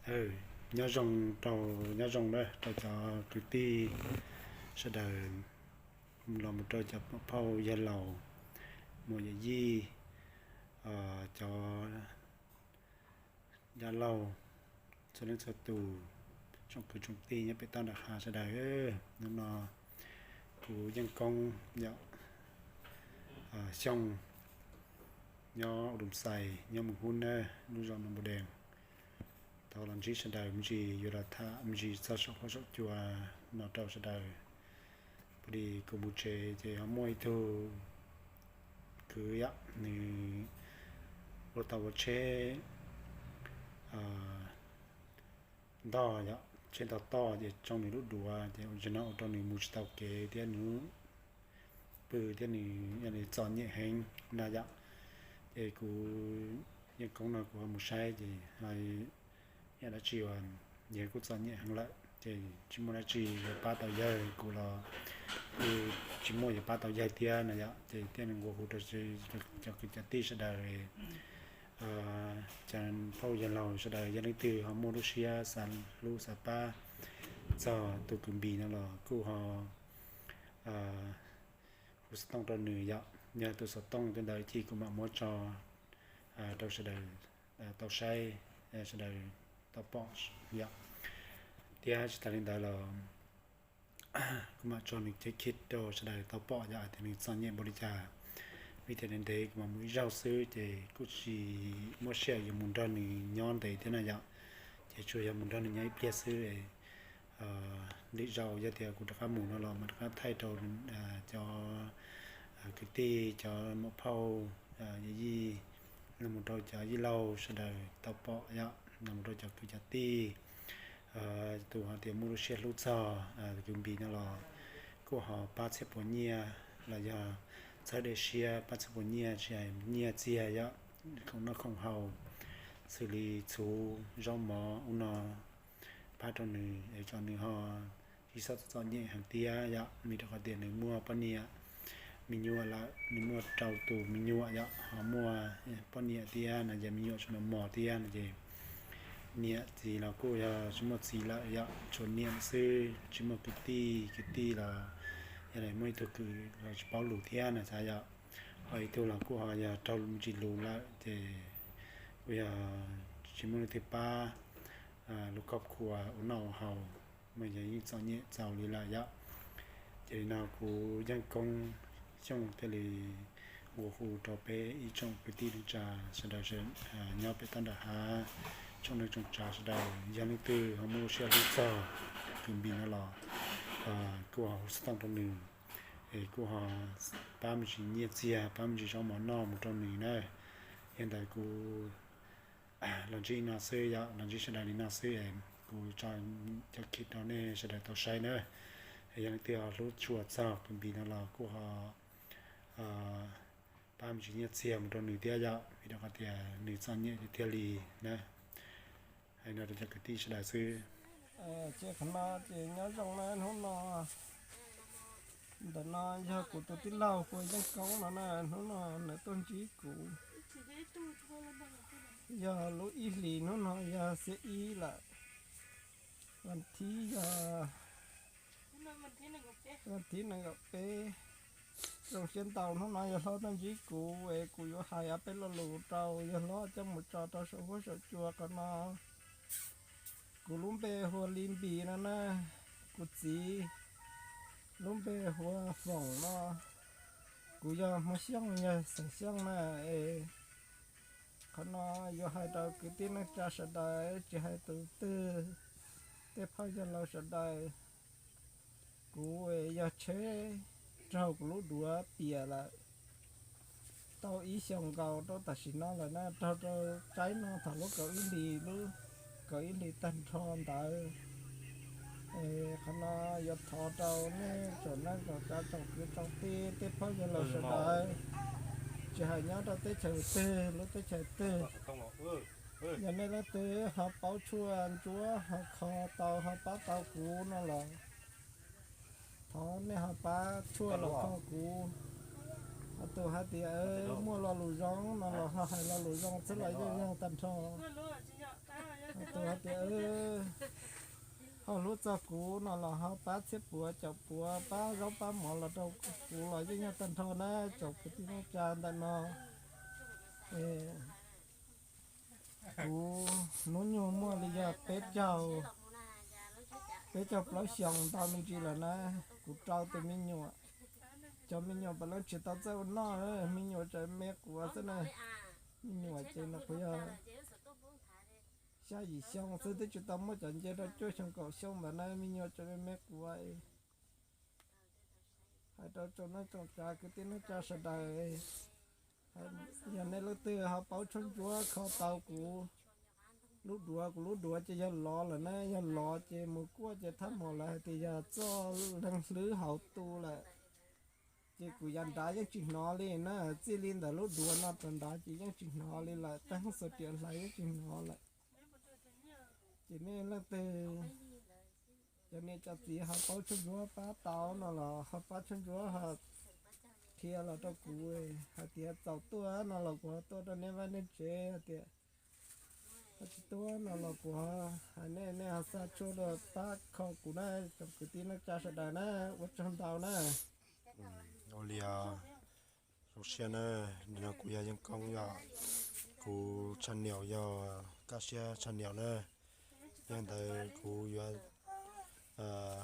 Nyob zoo rau, nyob zoo na rau cov kwv tij sawv daws, los mus rau cov phauj yawg laus, muam yawm yij, cov dab laug, txhua leej txhua tus, tsoom kwv tsoom tij nyob pem toj nram hav sawv daws. Hnub no kuv Yeej Koob yom, Xyooj, nyob Us Doos Xais, nyob Moos Hub na, lub zos Noo Npus Dees, tau los ntsib sawv daws me ntsis, yuav los tham me ntsis txog saum huab saum cua no rau sawv daws. Pudi kuv mus tsev ces ho muaj ib tug kwv yom, nws ua tau ua tsheb ntog yom, tsheb ntog toj ces tsoo nws lub duav ces ua tsis no ua rau nws mus tsis tau kev thiab nws pw thiab nws txom nyem heev na yom. Ces kuv Yeej Koob no kuv ho mus saib ces yam dab tsi uas yawg kuj txom nyem heev lawm ces tsis muaj dab tsi yuav pab tau yawg, kuv los kuj tsis muaj yuav pab tau yawg thiab na yom. Ces thiaj li nqua hu rau cov kwv cov tij sawv daws, cov phauj yawg laus sawv daws, yog leej twg ho muaj lub siab xav hlub xav pab txog tus kwv Npis no los kuj ho hu xov tooj rau nws yom. Yog tus xov tooj tej ntawd ib chim kuv mam muab tso rau sawv daws tau saib, sawv daws tau pom yom. Thiab tsis tas li ntawd los kuv mam tso nws cev khib rau sawv daws tau pom yom, hais tias nws txom nyem npaum li cas. Vim tias ntev ntev kuv mam mus ib zaug xwb ces kuj tsis muaj sij hawm yuav mus nrog nws nyob ntev thiab na yom. Ces tsuas yog mus nrog nws nyob ib pliag xwb. Lwm zaus yog tias kuv rov qab mus no los mam rov qab thaij rau cov kwv tij, cov muam phauj, yawm yij, los mus rau cov yij laug sawv daws tau pom yom, los mus rau cov kwv cov tij, tus hais tias muaj lub siab hlub txog kwv Npis no los kuj ho pab txhiab puas nyiaj los yog txhawb dej siab pab txhiab puas nyiaj, tsis hais nyiaj txiag yom, khoom noj khoom haus xws li txhuv zaub mov ub no pab rau nws es kom nws ho tsis txhob txom nyem heev thiab yom. Vim rau qhov tias nws muaj poj niam me nyuam lawm, nws muaj rau tus me nyuam yom, ho muaj poj niam thiab no ces me nyuam tsis mos mos thiab no ces niam txiv los kuj yog tsis muaj txiv lawm yom, tshuav niam xwb, tsis muaj kwv tij, kwv tij los yog muaj ib tug kwv los tsis paub lus thiab no xav yom. Ho ib tug los kuj ho yog raug me ntsis lus lawm ces kuj yog tsis muaj leej twg pab lub khoj khua ua noj ua haus, mas yog yeej txom nyem txaus li lawm yom. Ces li no kuv Yeej Koob Xyooj thiaj li nqua hu rau peb ib tsoom kwv tij neej tsa sawv daws nyob pem toj nram hav, tsoom neej tsoom tsav sawv daws, yog leej twg ho muaj lub siab hlub txog kwv Npis no los kuj ho hu xov tooj rau nws es kuj ho pab me ntsis nyiaj txiag, pab me ntsis zaub mov noj mus rau nws na. Yog ntawd kuv los ntsib no xwb yom, los ntsib sawv daws li no xwb es kuv tso cov khib rau nej sawv daws tau saib na. Yog leej twg ho hlub tshua txog kwv Npis no los kuj ho pab me ntsis nyiaj txiag mus rau nws thiab yom, vim rau qhov tias nws txom nyem tiag tiag li na. Hais no rau cov kwv tij sawv daws xwb. Ces qhov no ces nyob zoo na, hnub no ntawm no yog kuv tus tij laug hu ua Yeej Koob no na, hnub no nws tuaj ntsib kuv. Yog lub ib hlis hnub no yog xiab ib lawm, vas thib yog, vas thib nees nkaum peb. Zoo siab ntau hnub no yawg hlob tuaj ntsib kuv es kuv yuav hais ob peb lo lus rau yawg hlob coj mus tso rau saum huab saum cua qhov no. Kuv lub npe hu ua Lis Npis no na, kuv txiv lub npe hu ua Foom no. Kuv yog Hmoob Xyooj, yog xeem Xyooj na es qhov no yuav hais rau kwv tij neej tsa sawv daws, tsis hais tus twg, tej phauj yawg laus sawv daws. Kuv yog tsheb raug kuv lub duav piam lawm tau ib xyoos nkaus rau tam sim no lawm na, raug rau tsaib no thaum lub kaum ib hlis, lub kaum ib hlis tag nrho ntawd. Qhov no yuav thov rau nej tsoom neej tsoom tsav tsoom kwv tsoom tij tej phauj yawg laus sawv daws, tsis hais nyob rau teb chaws twg lub teb chaws twg, yog nej leej twg ho paub tshuaj ntsuab ho kho tau ho pab tau kuv no los thov nej ho pab tshuaj los kho kuv. Ho tus hais tias muaj lo lus zoo no los ho hais lo lus zoo xwb los yeej yog tag nrho. Ho tus hais Tias ho hlub txog kuv no los ho pab txhiab puav caum puav, pab zaub pab mov los rau kuv los yeej yog tag nrho na tsoom kwv tij neej tsa ntawm no. Kuv hnub nyoog muaj li yog peb caug, peb caug plaub xyoos ntau me ntsis lawm na. Kuv rau tus me nyuam, cov me nyuam puav leej tsis tau txawj ua noj, me nyuam tseem me quav xwb na. Me nyuam ces nws kuj yog xya yim xyoo xwb, twb tsis tau muaj cov nce rau cuaj xyoo kaum xyoo ntawd na, me nyuam tseem me me quav. Hais rau tsoom neej tsoom tsav kwv tij neej tsa sawv daws, yog nej leej twg ho paub tshuaj ntsuab kho tau kuv lub duav, kuv lub duav ces yog lov lawm na, yog lov ces mus kuaj ces thaj mos lawv hais tias yog txoj leeg hlwb hauv tu lawm. Ces kuv yav nrad yeej tsis hnov li na, txij li ntawm lub duav no rau nrad ces yeej tsis hnov li lawm, tag xuas riam hlais yeej tsis hnov lawm. Ces nej leej twg cov niam cov txiv ho paub tshuaj ntsuab pab tau no los ho pab tshuaj ntsuab ho qhia los rau kuv hais tias txaus tuaj no los kuv ho tuaj rau nej vaj nej tsev, hais tias ho tsis tuaj no los kuv hais nej, nej ho xa tshuaj los pab kho kuv na, tsoom kwv tij neej tsa sawv daws na, ua tsaug ntau na. Ua li, zoo siab na, nim no kuv yog Yeej Koob yom, kuv channel yog Kaj Siab channel na. Yog li ntawd kuv yuav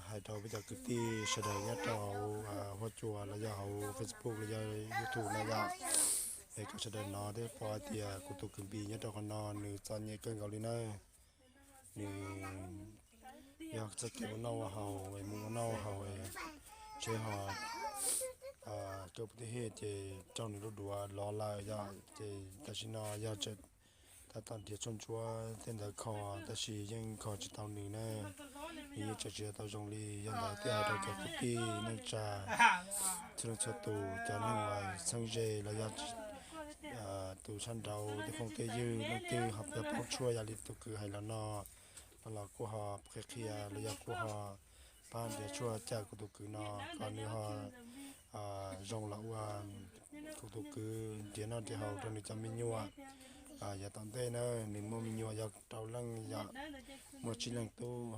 hais rau peb cov kwv tij sawv daws nyob rau hauv huab cua los yog hauv Facebook los yog YouTube no yom, es kom sawv daws hnov thiab pom hais tias kuv tus kwv Npis nyob rau qhov no nws txom nyem kawg nkaus li na. Nws yog txoj kev ua noj ua haus, mus ua noj ua haus, tsev ho kawg pub tij hiaj ces raug nws lub duav lov lawm yom, ces tam sim no yog tab tom nrhiav tshuaj ntsuab tej ntawd kho, tab sis yeej kho tsis tau nws na. Nws yeej tseem tsis tau zoo li. Yog ntawd thiaj hais rau cov kwv tij neej tsa txhua leej txhua tus, cov neeg uas txheeb ze los yog tus sab nraud tej phooj tej ywg leej twg ho yog paub tshuaj yam li tus kwv hais los no, no los kuj ho qhia qhia los yog kuj ho pab nrhiav tshuaj cawm kuv tus kwv no kom nws ho zoo los ua kuv tus kwv nrhiav noj nrhiav haus rau nws cov me nyuam. Yav tom ntej na, nws muaj me nyuam yog rau leej yom, muaj tsib leeg tub,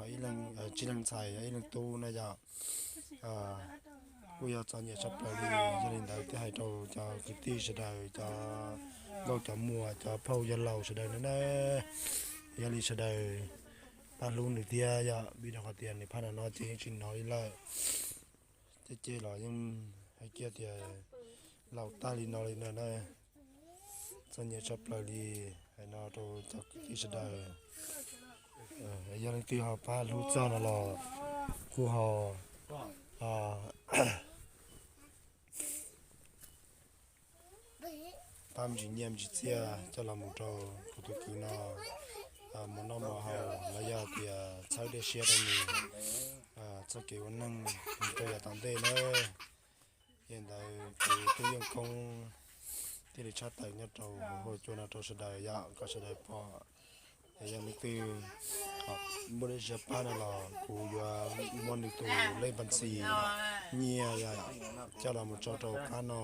tsib leeg ntxhais, ib leeg tub na yom. Kuj yog txom nyem tshaj plaws li. Yog li ntawd thiaj hais rau cov kwv tij sawv daws, cov nkauj cov muam, cov phauj yawg laus sawv daws na, yog li sawv daws pab hlub nws thiab yom, vim rau qhov tias nws phaj no no ces yeej tsis hnov li lawm. Tej ces los yeej hais kiag tias laus tag li no li na, txom nyem tshaj plaws li. Hais no rau cov kwv tij sawv daws, yog leej twg ho pab hlub txog no los kuj ho pab me ntsis nyiaj me ntsis txiaj coj los mus rau kuv tus kwv no mus noj mus haus los yog tias txhawb dej siab rau nws txoj kev ua neej rau yav tom ntej na. Yog li ntawd kuv tub Yeej Koob thiaj li tshaj tawm nyob rau huab cua no rau sawv daws yom, kom sawv daws pom. Es yog leej twg muaj dej siab pab no los kuv yuav muab nws tus lej npas ntxis nyiaj coj los mus tso rau qab no.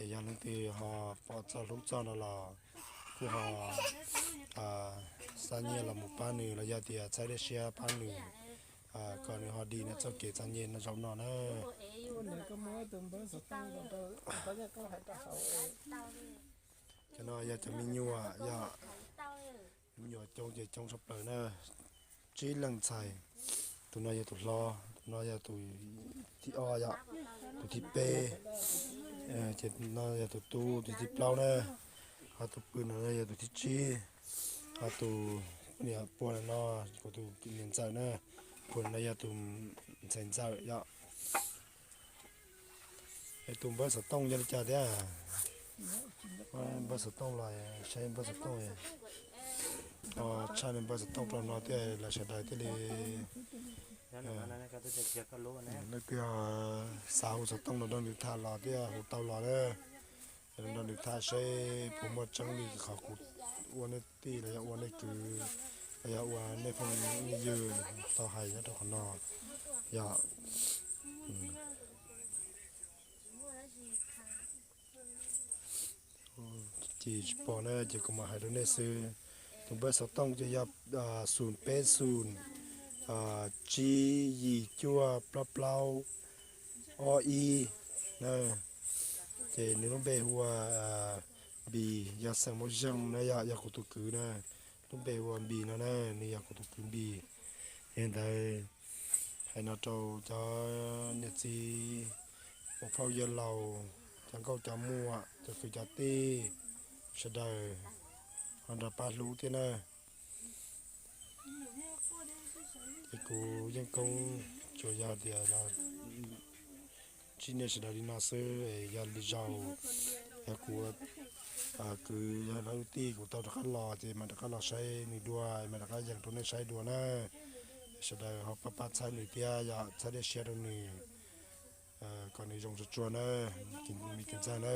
Es yog leej twg ho pom txog hlub txog no los kuj ho xa nyiaj los mus pab nws los yog tias txhawb dej siab pab nws kom nws ho dim nws txoj kev txom nyem no zaum no na. Cov no yog cov me nyuam, yog me nyuam coob ces coob tshaj plaws na. Tsib leej ntxhais, tus no yog tus hlob, tus no yog tus thib ob yom, tus thib peb, ces no yog tus tub, tus thib plaub na, ho tus pw no yog tus thib tsib, ho tus niam pua no, kuv tus niam ntxawm na, pua no yog tus ntxhais ntxawm yom. Es tus npawb xov tooj yog li cas thiab? Npawb xov tooj los saib npawb xov tooj. Tshaj npawb xov tooj rau no thiaj li sawv daws thiaj li, leej twg xav hu xov tooj no nrog nws tham los thiaj hu tau los na. Nrog nws tham seb puas muaj tseeb li qhov kuv ua nej tij los yog ua nej kwv los yog ua nej phooj nej ywg tau hais nyob rau qhov no yom. Ces tsis pom na ces kuv mam hais rau nej xwb. Nws npawb xov tooj ces yog xum peb xum tsib yim cuaj plaub plaub ob ib na. Ces nws lub npe hu ua Npis, yog xeem Muaj Zeej na, yog kuv tus kwv na. Lub npe hu ua Npis no na, nws yog kuv tus kwv Npis. Yog li ntawd, hais no rau cov niam txiv, muam phauj yawg laus, cov nkauj cov muam, cov kwv cov tij sawv daws ho nrog pab hlub thiab na. Ces kuv Yeej Koob tsuas yog tias los ntsib nej sawv daws li no xwb, yog lwm zaus yog kuv kwv yog lub tij kuv tau rov qab los ces mam rov qab los saib nws dua, mam rov qab yees rau nej saib dua na. Sawv daws ho pab pab txhawb nws thiab yog txhawb dej siab rau nws kom nws zoo tsuag tsuag na, me kwv ntxawg na.